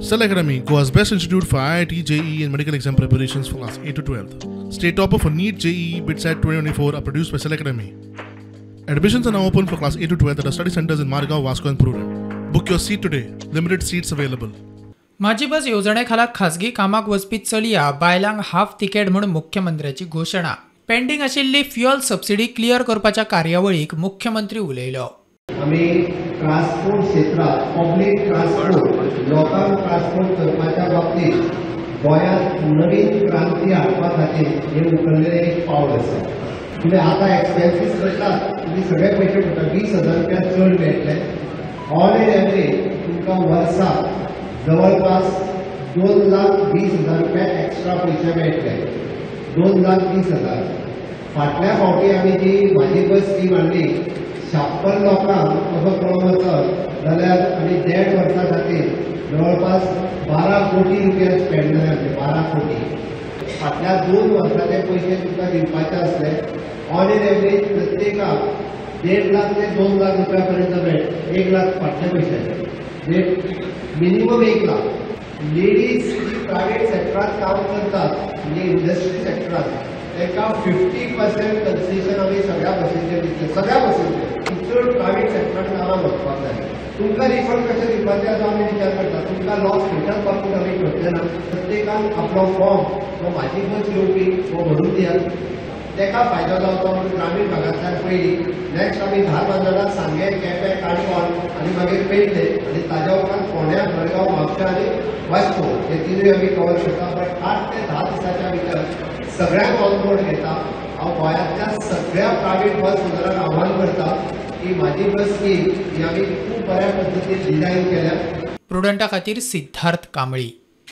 Cell Academy, Goa's best institute for IIT, JEE and medical exam preparations for class 8 to 12. State topper for NEET, JEE, BITSAT 2024 are produced by Cell Academy. Admissions are now open for class 8 to 12 at our study centers in Margao, Vasco and Prudent. Book your seat today. Limited seats available. माझी बस येवजणेखाला खासगी कामाक वचपी चलया बायलांक half ticket म्हूण मुख्यमंत्र्याची घोशणा. Pending आशिल्ली फ्युअल सबसिडी क्लियर करपाच्या कार्यावळीक मुख्यमंत्री उलयलो. आमी ट्रान्सपोर्ट क्षेत्रात पब्लीक ट्रान्सपोर्ट लोकांक ट्रान्सपोर्ट करपाच्या बाबतीत गोंयांत नवीन क्रांती हाडपा खातीर हें उखल्लेलें एक पावल आसा. तुमी आतां एक्सपेन्सीस करतात, तुमी सगळे पयशे करता, 20,000 रुपया चड मेळटले. ऑन एन एवरेज तुमकां वर्साक जवळपास 2,20,000 रुपया एक्स्ट्रा पयशे मेळटले. 2,20,000. फाटल्या फावटी आमी जी म्हाजी बस स्कीम हाडली 56 लोकांक असो पळोवंक वचत जाल्यार आमी 1.5 वर्सां खातीर जवळपास 12 कोटी रुपया स्पेंड जाले आमचे. 12 कोटी फाटल्या 2 वर्साचे पयशे तुमकां दिवपाचे आसले. ऑन एन एवरेज प्रत्येकाक 1.5 लाख ते 2 लाख रुपया पर्यंत मेळ्ळे. 1 लाख फाटले पयशे, मिनिमम 1 लाख. लेडीज जी प्रायव्हेट सेक्टरात काम करतात म्हणजे इंडस्ट्री सेक्टरात तांकां 50% कन्सेशन आमी सगळ्या बसींचेर दितले. सगळ्या बसींचेर चड प्रायव्हेट सेक्टरान कामाक वचपाक जाय. तुमकां रिफंड कशें दिवपाचें आसा आमी विचार करता. तुमकां लॉस खंयच्याच बाबतींत आमी करचे ना. प्रत्येकान आपलो फॉर्म हो म्हाजी बस येवपी हो भरून दियात, ताका फायदो जावचो म्हणून ग्रामीण भागांतल्यान पयलीं. नेक्स्ट आमी धारबांदोडा, सांगें, केपें, काणकोण आनी मागीर पेडणे आनी ताज्या उपरांत फोंड्या, मडगांव, म्हापशें आनी वास्को हे तिनूय आमी कवर करता. बट 8 ते 10 दिसाच्या भितर सगळ्यांक ऑन बोर्ड घेता. हांव गोंयांतल्या सगळ्या प्रायव्हेट बस ओनरांक आव्हान करता की म्हाजी बस स्कीम ही आमी खूब बऱ्या पद्दतीन डिझायन केल्या. प्रुडंटा खातीर सिद्धार्थ कांबळी.